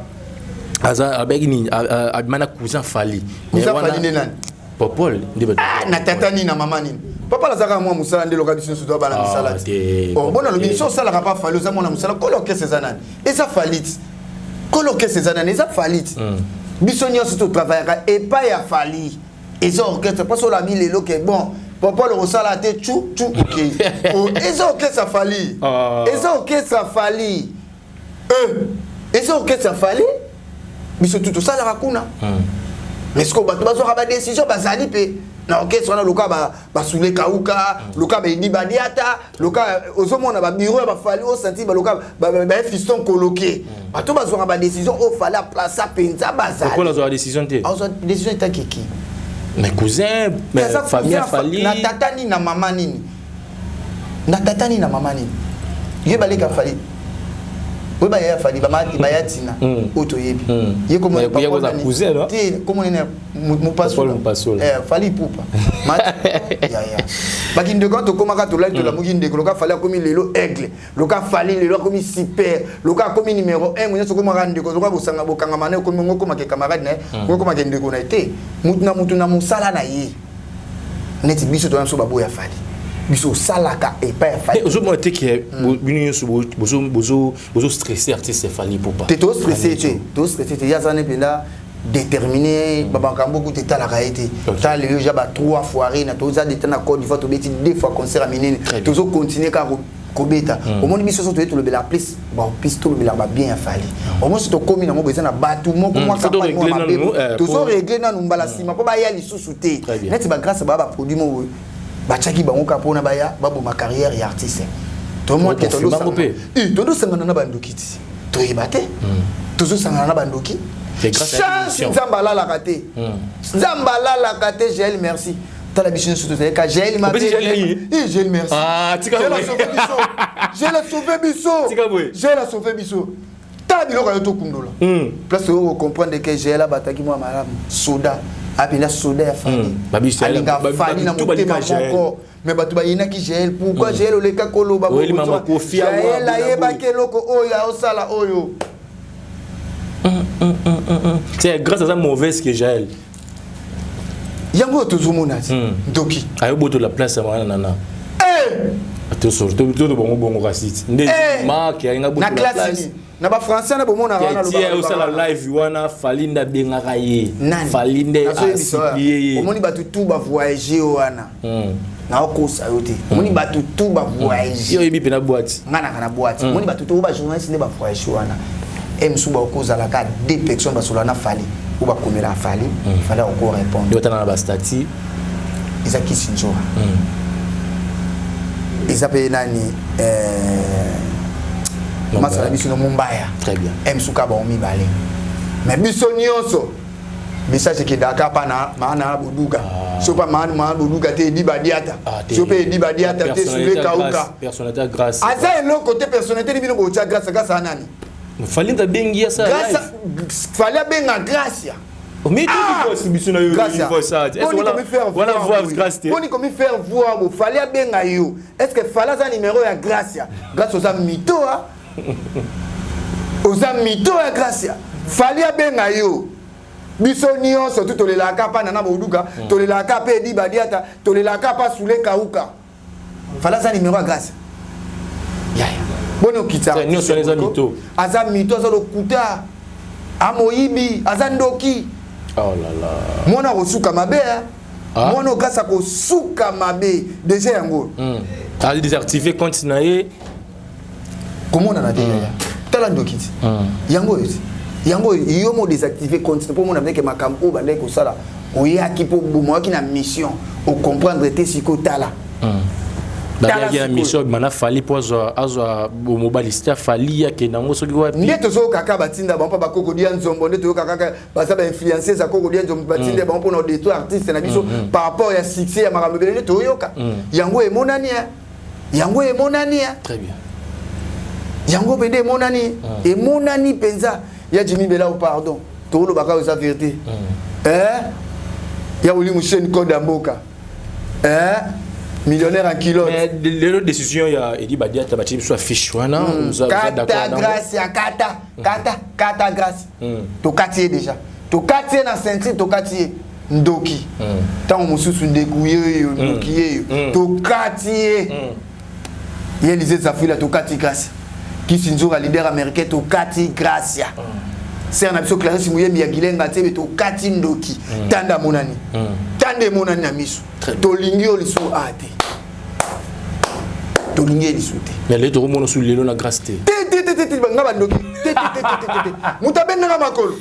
abayaki nini, abima na cousin Fally. Cousin Fally nde nani? Popol nde. Na tata nini, na mama nini? Papa azalaka mwa mosala nde loka biso nyonso toa bana misala ti bona lobi so osalaka pa Fally, oza mwana mosala. Kolo orchestre eza nani? Eza Fally ti. Kolo orchestre eza nani? Eza Fally ti. Biso nyonso totravaillaka epai ya Fally, eza orchestre. Mposo olabi lelo ke bon, Popol okosala te tu tu, okei, eza orchestre Fally, eza orchestre Fally, eza orchestre Fally. Biso tu tosalaka kuna, mais sikoyo bato bazwaka badécision bazali mpe na orchestre wana, loka basule kauka, loka baedi badiata, loka ozomona babureau ya baFally osanti baloka baye fiston koloke. Bato bazwaka badécision oyo Fally aplaça mpenza bazali. Azwaka décision te? Azwa décision etakeki. Mais cousin, mais famille Fally. Na tata nini, na mama nini, na tata nini, na mama nini? Ye baleka Fally oyo baya ya Fally baya ntina oyo toyebi ye. Te, komonene Mopasula, Fally Pupa yaya bakindeko wana. Tokomaka tolali, tolamuki ndeko loka Fally akomi lelo aigle, loka Fally lelo akomi super, loka akomi numéro 1. Nyonso okomaka ndeko, loka bosanga bokangama na ye, okomi okomaka camarade na ye, okomaka ndeko na ye te. Mutu na mutu na mosala na ye. Neti biso toza biso baboya Fally, biso osalaka epai ya Fally. Ozomona te ke bino nyonso bozostresse artiste Fally Pupa? Te, tostresse te, tostresse te. Ye aza ne mpenza déterminé, bamakambo kuta etalaka ye te. Ta lelo ja ba trois fois na toza deta na Côte d'Ivoire, tobeti deux fois concert ya minene, tozocontinue kaka kobeta. Omoni biso so toye tolobela plus, bon, plus tolobela babien ya Fally. Omoni so tokómi nango boye, eza na bato moko mwa campagne moko mabe tozorégler nanu mbala nsima mpo baya lisusu te. Neti bagrâce baya baproduit moko boye, batiaki bango kaka mpona baya baboma carrière ya artiste. Tozosangana na bandoki ti toyeba te, tozosangana na bandoki. Chance, Nzambe alalaka te, Nzambe alalaka te. Jael, merci. Tala biso nyonso tozalaka Jael. Jael, merci. Jael asauve biso, Jael asauve biso. Tala biloko ayo tokundola place oyo kocomprendre ke Jael abataki mwa malamu. Soda apela, soda ya Fally, alinga Fally na motema moko. Mais bato bayinaki Jael. Pourquoi Jael oleka koloba? Jael ayebaki eloko oyo aosala oyo. C'est grâce à ça mauvaise que Jael. Yango oyo tozomona ti ndoki. Ayobotola place ya wana nana. Toto bongo bongo kasi nde mark alinga na classe na bafrançais na bomonaka. Wana osala live wana, Fally nde abengaka ye, Fally nde asiplie ye. Omoni bato tu bavoyage wana, naokosa yo te. Omoni bato tu bavoyage. Yo oyebi mpe na boîte. Nga naka na boîte. Omoni bato to bajournaliste nde bavoyage wana, e mosusu bakozalaka deux personnes basolola na Fally oyo bakomela Fally, Fally ako répondre. Otala na bastati. Eza kisi nzoka. Eza mpe nani, masala biso no Mombaya. Très bien. Msuka bango mibale, mais biso nyonso message ekendaka mpa na maana na Boduka. So mpa maana maana Boduka te, edi badiata. So mpe edi badiata te, sule kauka. Personnalité Grâce. Aza eloko te. Personnalité ni bino botia Grâce. Grâce a nani? Fally abengi ya sa. Fally abenga Grâce. Biso na yo. Wana voir Grâce te. Boni komi faire voir bo Fally abenga yo? Est ce que Fally aza numéro ya Grâce? Grâce, oza mito, a oza mito ya Grâce. Fally abenga yo, biso nyonso tu tolelaka mpa nana Boduka, tolelaka mpe edi badiata, tolelaka mpa sule kauka. Fally aza numéro ya Grâce? Yaya, boni okita? Nyonso wana eza mito. Aza mito, aza lokuta, amoyibi, aza ndoki. Oh là là. Mwana akosuka mabe. Mwana okasa kosuka mabe déjà yango. Aza désactivé compte na ye. Komonana te, yaya. Tala ndoki ti yango oyo ti yango oyo yo mo désactivé compte mpo omona ndeke makambo oyo bandaki kosala. Oyaki mpo boma, oyaki na mission, ocomprendre te. Sikoyo tala. Bayaki na mission mana Fally mpo azwa mobali site Fally, akende yango soki wapi. Nde tozoyoka kaka batinda bango mpo bakoko dia nzombo. Nde toyoka kaka baza bainfluenceuse ya koko dia nzombo, batinda bango mpona odétruire artiste na biso par rapport ya succès ya makambo ebele. Nde toyoka yango emonani, yango emonani. Très bien. Yango mpe nde emonani, emonani mpenza ya Jimi Belao. Pardon, tolobaka oyo eza vérité. Ya olimu chaîne code ya mboka, millionnaire en culotte. Mais lelo décision ya Edi Badiata, batie biso affiche wana. Kata Grâce ya kata kata kata Grâce. Tokati ye déjà, tokati ye na ceinture, tokati ye ndoki. Ntango mosusu ndeku yeyo, ndoki yeyo, tokati ye. Ye Lise Zafila, tokati Grâce. Kisi Nzoka, leader américain, tokati Grâce. Sere na biso Clarisse Muyembi ya Gilenga Tiebe, tokati ndoki. Tanda amonani, tanda emonani na miso. Tolingi yo lisusu a te, tolingi ye lisusu te. Mais lelo tokomona su lelo na Grâce te. Te te te te, nga bandoki te te te te te. Moto abendanga makolo,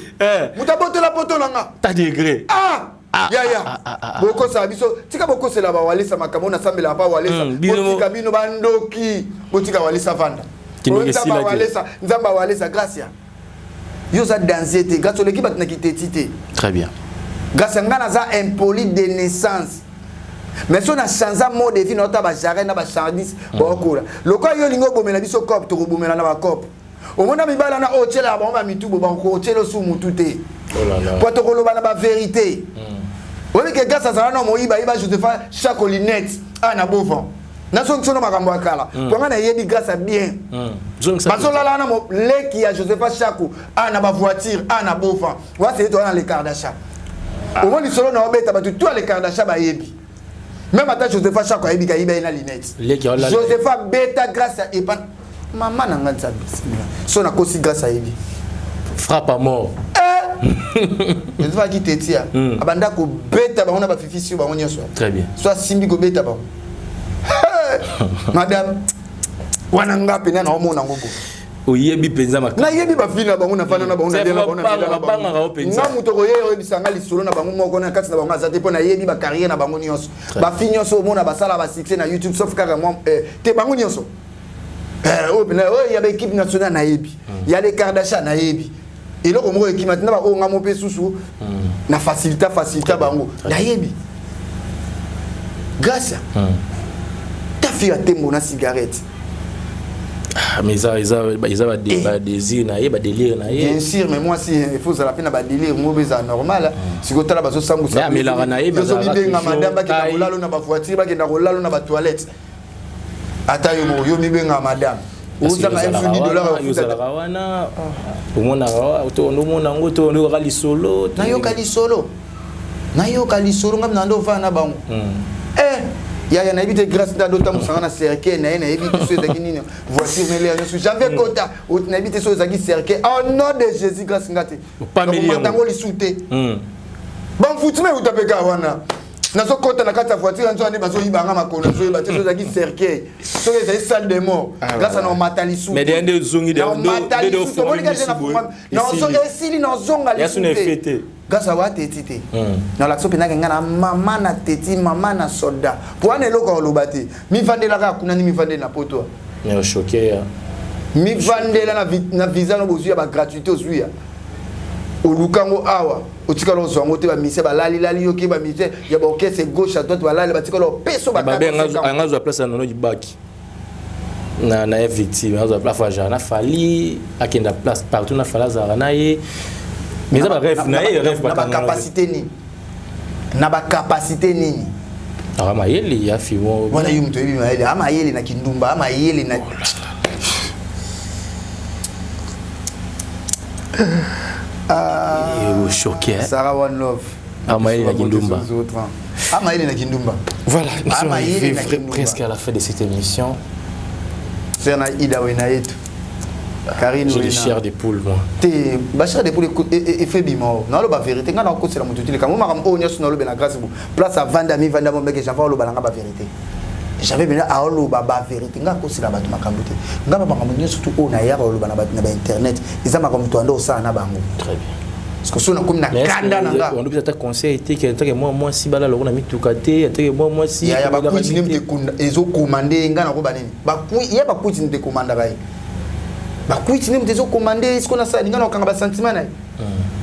moto abotola poto na nga. Ta degré. Ah, yaya, bokosala biso, tika bokosela bawalesa makambo. Nasambelaka mpa Walesa. Botika bino bandoki, botika Walesa vanda. Nzambe awalesa, Nzambe awalesa. Grâce, yo oza danger te. Grâce, oleki bato na kiteti te. Très bien. Grâce, nga naza impoli de naissance, mais so na change mode de vie, naota bajare na bachandise baokola lokola yo. Olingi obomela biso cope, tokobomela na bacope. Omona mibala na oyo otyelaka bango bamitubo, bakotyela osu mutu te, po tokoloba na bavérité. Oyebike Grâce azala na moyiba, yeba Josepha Chako Linette a na Bovan. Nazongisa no makambo ya kala, po nga nayebi Grâce ya bien. Bazolala wana, leki ya Josepha Chako a na bavoiture a na Bovan waseye. Toza na le Kardasha. Omoni lisolo na obeta, bato tu ya le Kardasha bayebi. Même ata Josepha Chako ayebi kayiba ye na linette. Josepha beta Grâce ya epa mama na nga. Nzambe, so nakosi, Grâce ayebi. Frappe à mort. Josepha aki tetia, abanda kobeta bango na bafifisi bango nyonso. Très bien. So asimbi kobeta bango, madame wana, nga mpena naomona yango bo. Oyebi mpenza. Nayebi bafili na bango, nafanda na bango, nalela bango. Nga moto koye oyebisa nga lisolo na bango moko na kati na bango aza te, mpo nayebi bacarrière na bango nyonso. Bafille nyonso omona basala basuccès na YouTube, sauf kaka mwa te, bango nyonso oyo mpena oyo ya baéquipe nationale nayebi, ya les Kardashian nayebi. Eloko moko ekima tina baoyo nga mo mpe susu na facilita facilita bango, nayebi. Grâce, ta fille atembo na cigarette. Ah, mais eza badésir na ye, badélire na ye. Bien sûr, mais moi si il faut ozala mpe na badélire mo mpe ezala normal. Sikoyo tala, bazosambusa. Amelaka na ye. Ozomibenga madame, bakenda kolalo na bavoiture, bakenda kolalo na batoilette. Ata yo moko, yo mibenga madame, ozanga 10 dollar. Ozalaka wana, omonaka, omona yango to oyokaka lisolo? Nayoka lisolo, nayoka lisolo. Ngai na ndo ovanda na bango. Yaya, nayebi te. Grâce nde andotambusanga na cercueil na ye. Nayebi te so ezalaki nini, voiture nele nyonso janvier kota. Nayebi te so ezalaki cercueil. Au nom de Jésus, grâce nga te yango lisu te. Bamfutuma euta mpe kaka wana. Nazokɔta na kati ya voiture, nzo ande bazoyibanga makolo. Nazoyeba te so ezalaki cercueil, soki ezali salle de mort. Grâce na omata lisu, esili, nazonga lisu te. Grâce awa teti te. Nalakisa mpenza ke ngai na mama na teti, mama na soldat. Po wana eloko ya koloba te. Mivandela kaka kuna ni mivandela na poto. Mais choqué ya. Mivandela na, na visa no bozwi ya ba gratuité ozwi ya. Oluka ngo awa otikala ozwa yango te ba musiciens balalilali yo ke ba musiciens ya ba orchestre gauche à droite balali batikala opeso. Babe anga zwa place ya Nono Libaki na ye victime, azwa place azala na Fally, akenda place partout na Fally, azalaka na ye, mais eza barêve na ye, rêve. Na bacapacité nini? Na bacapacité nini? Aka mayele ya fimo. Wana yo moto oyebi mayele, amayele na kindumba, amayele na Ah, choqué. Sarah One Love. Amayele na kindumba. Amayele na kindumba. Voilà, nous sommes arrivés presque à la fin de cette émission. C'est na Ida wena yetu. Karine. J'ai des chairs de poule, moi. Te bachair de poule efe bima o naloba vérité. Nga nakosela moto te. Likambo makambo oyo nyonso nalobe na grâce bo place avanda mivanda mo meke janva oloba nanga bavérité. J'avais bena aoloba bavérité. Nga akosela bato makambo te. Nga bamakambo nyonso tu oyo nayaka oloba na bato na bainternet eza makambo to anda osala na bango. Très bien. Parce que so nakomi na kanda na nga. On ata conseil te ke atake mwa mwasi bala loko na mituka te, atake mwa mwasi. Ya bakwiti nde moto ezokomande nga nakoba nini. Ye bakwiti nde ekomandaka ye, bakwiti nde moto ezokomande. Siko nasala nga na okanga basentiment na ye.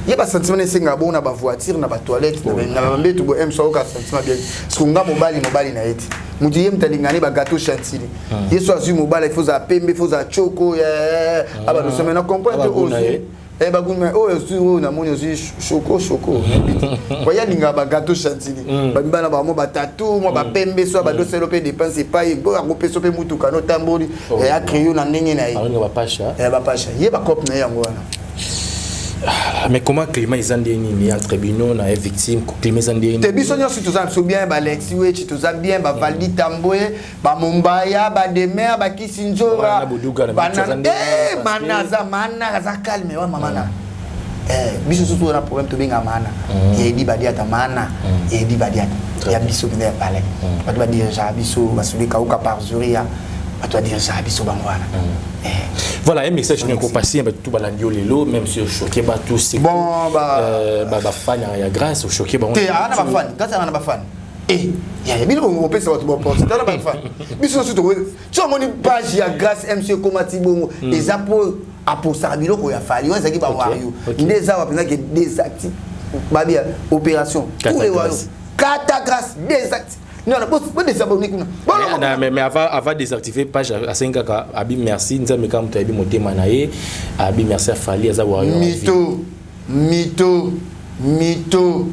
Ye basentiment na esengaka bongo na bavoiture, na batoilette, na bambetu bo m so ayoka sentiment bien. Parce que nga mobali, mobali na ye te moto ye moto alingani bagâteau chantilly. Ye so azwi mobali, il faut ozala pembe, il faut ozala choko abadosome na comprendre te. Ozwi baguma oyo ozwi, oyo namoni ozwi choco choco oye alingaka bagâteau chantilly, bamibala bango batatu mwa bapembe so badoselo mpe dépense epai oyo yango mpe so mpe mutuka notamboli acréo na ndenge na ye. Bapasha. Ye bacope na ye yango wana. Mais comment climat eza nde nini entre bino na ye victime? Climat eza nde? Te, biso nyonso toza na biso bien. Balexi wechi toza bien, bavaldi tamboye, bamombaya, bademer, bakisi nzora. Mana aza, mana aza calme wa mama na biso. Soki toza na problème, tobenga mana ya Edi Badiata, mana ya Edi Badiata ya biso mpenza ya palais. Bato badirigeaka biso basoli kauka par zuria, bato badirigeaka biso bango wana. Voilà un message nini okopasi bato tu balandi yo lelo, même si ochoqué bato? Bon. Bafani ya Grâce, ochoqué bango. Te, aa na bafani, Grâce aa na bafani. Yaya bino opesa bato baporte tala bafani. Biso nyonso so omoni page ya Grâce MC ekoma ti bongo, eza mpo apostaka biloko ya Fally. Oyo ezalaki bawario nde eza wa mpenza ke désactive babia opération tous les wario kata Grâce désactive. Non, bodésabonner kuna. Mais avant désactiver page, asengi kaka abi merci Nzambe kaka moto ayebi motema na ye. Abi merci aFally, aza wario. Mito mito mito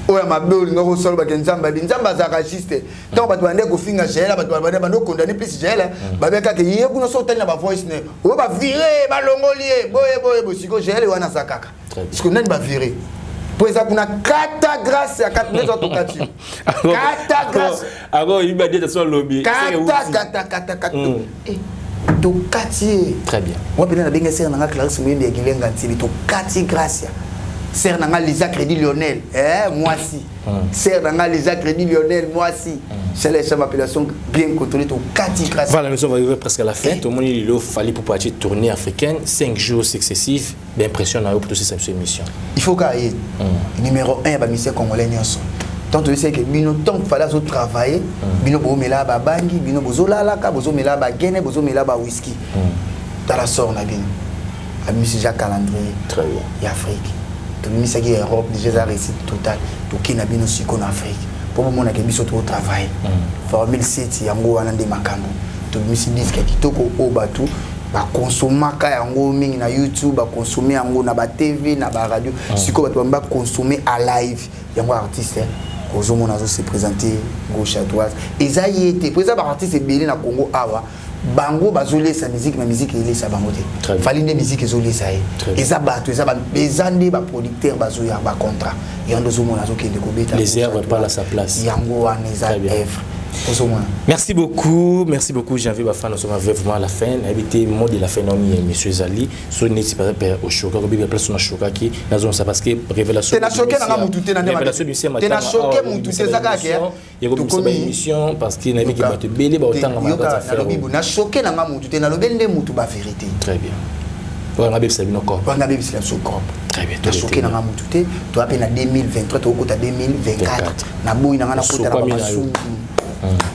oyo ya mabe olinga kosala bake Nzambe abi Nzambe azalaka juste. Ntango bato bande kofinga Jael, bato bande bande okondane plus Jael, babe kaka ye kuna. So otali na bavoice ne oyo bavire, balongoli ye boye boye boye. Sikoyo Jael wana aza kaka sikoyo nani bavire mpo eza kuna kata Grâce ya kata nde tokati kata Grâce. Ako yiba dieta so lobi. Kata kata kata kata tokati ye. Très bien. Wa pene nabenge sere nanga Clarisse Moyembi ya Gilenga Ntibi, tokati Grâce ya sere nanga Lisa Crédit Lionel, mwasi sere nanga Lisa Crédit Lionel, mwasi chaleur chambre appellation bien contrôlée, tokati Grâce. Voilà, nous sommes arrivés presque à la fin. Tomoni lelo Fally pour partir tournée africaine, 5 jours successifs d'impression na yo pour cette émission. Il faut kaka ye numéro 1 ya bamusicien congolais nyonso. Tant toyesaki ke bino tant Fally azotravaille, bino boomela babangi, bino bozolalaka, bozomela bagene, bozomela bawhisky. Tala sort na bino. Abimisi déjà calendrier Très bien. ya Afrique. Tobimisaki ya Europe déjà, eza réussite totale. Tokei na bino sikoyo na Afrique mpo bomonake biso totravaille formule 7 yango wana nde makambo. Tobimisi disque ya kitoko oyo bato bakonsomaka yango mingi na YouTube, bakonsome yango na batv, na baradio. Sikoyo bato bambi bakonsome à live yango. Artiste ozomona azose présenter gauche à droite, eza ye te, po eza baartiste ebele na Congo awa. Bango bazolesa musique, na musique elesa bango te. Fally nde musique ezolesa ye. Eza bato, eza nde baproducteur bazoya bacontrat yango nde ozomona azokende kobeta. Les œuvres parlent à sa place. Yango wana eza œuvre ozomona. Merci beaucoup, merci beaucoup Janvier Bafana. Nous sommes vraiment à la fin. Habité mot de la fin, non, monsieur Zali. So neti par exemple oshoka ko bibi place na shokaki nazonsa parce que révélation. Te na choqué nanga mutu te na ndema. Révélation du te na choqué mutu te, eza kaka ya kobimisa ba émission parce que nayebi ke bato ebele baotanga. Nalobi bo na choqué nanga mutu te, nalobeli nde mutu ba vérité. Très bien. Oyo abebisa bino corps. Oyo abebisa biso corps. Très bien. Nasoki na nga mutu te, toya mpe na 2023 tokokota 2024. Naboyi na nga nakota na bamasumu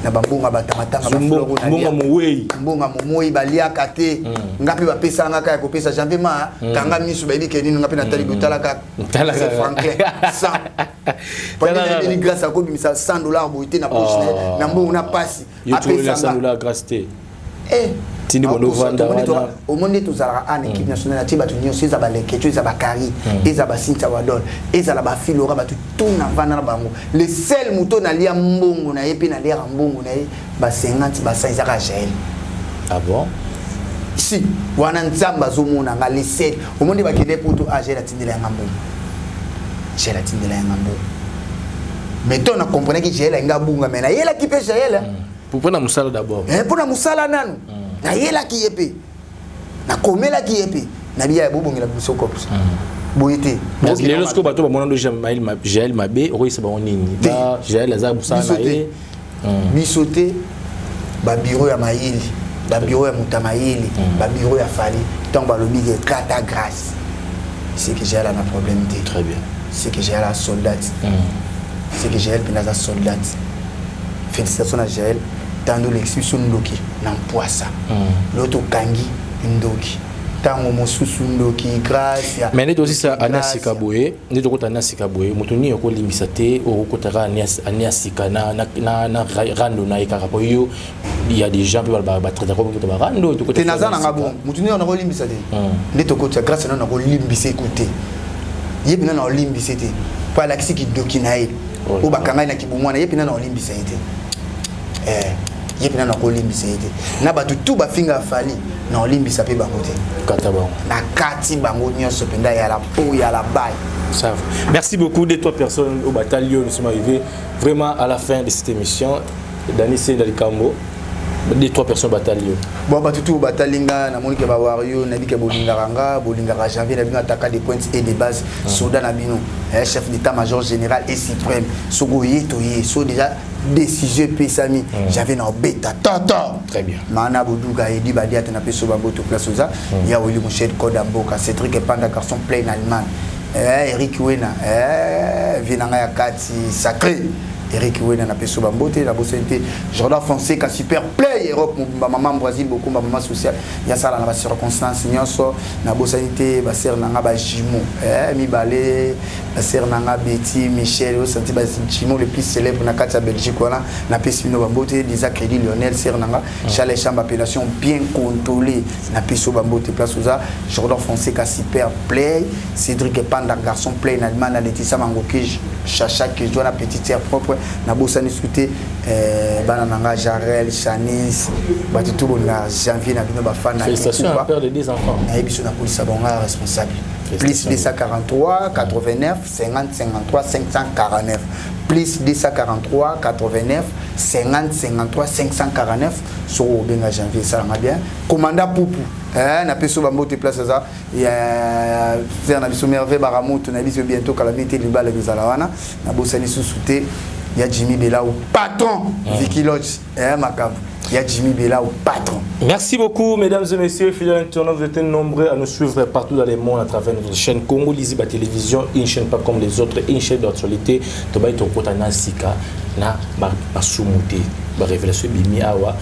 na bambonga batangatanga mbonga mowei mbonga momoi baliaka te hmm. nga mpe bapesaka nga kaka ya kopesa janvier ma hmm. kanga miso bayebi ke nini nga mpe natali botala kaka franklin 100 nayebeli grâce akobimisa 100 dollar boye te na poche oh. na mbongo na pasi apesanga grâce te eh. tindi bondo ovanda wana omoni nde tozalaka a na équipe mm. nationale atie bato nyonso eza balekeco eza bakari mm. eza basintia wadol ezala bafilora bato tu na vanda na bango le seul moto nalia mbongo na ye mpe naliaka mbongo na ye ba 50 ba 100 ezaka jael ah bon si wana nzambe azomona nga le seul omoni bakende poto a ah, jael atindela yanga mbongo jael atindela yanga mbongo mais to na comprenaki jael alinga abunga mais nayelaki mpe jael mm. mpo na mosala d'abord eh, mpo na mosala nanu mm. nayelaki ye mpe nakomelaki ye mpe nabiya ya bobongela biso cops mm. boye te lelo sikoyo bato bamona ndo jael mabe okoyisa bango nini jael aza mosala na ye Biso te ba bureau ya mayele ba bureau ya moto ya mayele mm. ba bureau ya fali ntango balobi ke kata grâce c'est que jael ana problème te très bien c'est que jael a soldat mm. c'est que jael mpenza aza soldat félicitation na jael tando olekisi biso ndoki na mpwasa mm. lo tokangi ndoki ntango mosusu ndoki gracia mais nde tozisa ane ya sika boye nde tokota ane ya sika boye moto nini okolimbisa te okokota kaka ane ya sika na rando na ye kaka po yo ya des gens mpe batraitaka mpe barando te naza nanga bon moto nini nakolimbisa te hmm. nde tokotisa grâce nano nakolimbisa eku te ye mpena naolimbisa te mpo alakisi kidoki na ye oyo bakangai na kibomwana ye mpena naolimbisa ye te eh. ye mpena nakolimbisa ye te na bato tu bafinga fali naolimbisa mpe bango te kata bango na kati bango nyonso mpenza ya la po ya la baille Ça va. Merci beaucoup des trois personnes au bataillon. Nous sommes arrivés vraiment à la fin de cette émission. Dani Senda Likambo, des trois personnes bataillon. Bon, bato tout batali nga namoni ke ba wario nayebi ke bolingaka nga bolingaka janvier na bino ataka des pointes et des bases ah. soda na bino eh, chef d'état major général et suprême soki oye toye so déjà décision epesami mm. j'avais na obeta toto très bien mana boduka edi badiate na peso baboto place oza mm. ya wili moshed koda mboka cédric epanda garçon plein allemagne eh, eric wena eh, vie na ngai ya kati sacré eric wena na peso bambote nabosani te jordan fonseca super play europe mobimba mama brésil bokumba mama sociale ya sala na bacirconstance nyonso nabosani te basere na ngai bajumeau eh, mibale ba sœur na nga Betty Michel osanti ba jumeaux le plus célèbre na kati ya Belgique wana napesi bino bambote Lisa Crédit Lionel sœur na nga mm. Charles Chambre appellation bien contrôlée napesi yo bambote place oza Jordan Fonseca super play Cédric Panda garçon play na Allemagne na Laetitia Mangoki Chacha Kejo na petite sœur propre nabosani su te eh, bana na nga Jarel Chanis bato tout bolinga janvier na bino bafana Félicitations à père de deux enfants nayebi so nakolisa bango responsable plus 243 89 50 53 549 plus 243 89 50 53 549 soki obenga janvier esalanga bien commanda pupu eh, napesi yo bambote place aza ya na biso merveille baramoto na biso bientôt kala mingi te libala ekozala wana nabosani susu te ya jimmy belau patron mm. vicky lodge eh, makambo ya Jimmy Bella au patron. Merci beaucoup, mesdames et messieurs, fidèles internautes, vous êtes nombreux à nous suivre partout dans le monde à travers notre chaîne Congo Liziba Télévision, une chaîne pas comme les autres, une chaîne d'actualité. Tobayi tokota na sika na masumu te. Ba révélation bimi awa.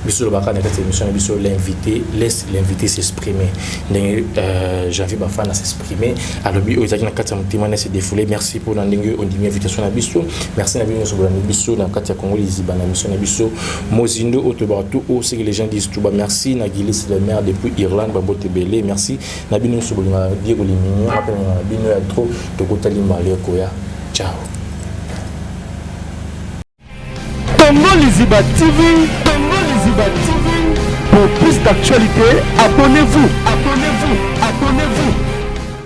Biso lobaka na kati émission na biso l'invité laisse l'invité s'exprimer. Ndenge euh, Janvier Bafana s'exprimer. Alobi oyo ezalaki na kati ya motema na se défouler. Merci pour na ndenge ondimi invitation na biso. Merci na bino nyonso bolandi biso na kati ya Congo Liziba na mission na biso Mozindo oyo tolobaka tout haut ce que les gens disent tout bas. Merci na Gilis le maire depuis Irlande babote ebele. Merci na bino nyonso bolingaka Diego Limignon mpe na bino ya trop tokotali mbala ekoya. Ciao. Congo Liziba TV, Congo Liziba TV. Pour plus d'actualités, abonnez-vous, abonnez-vous.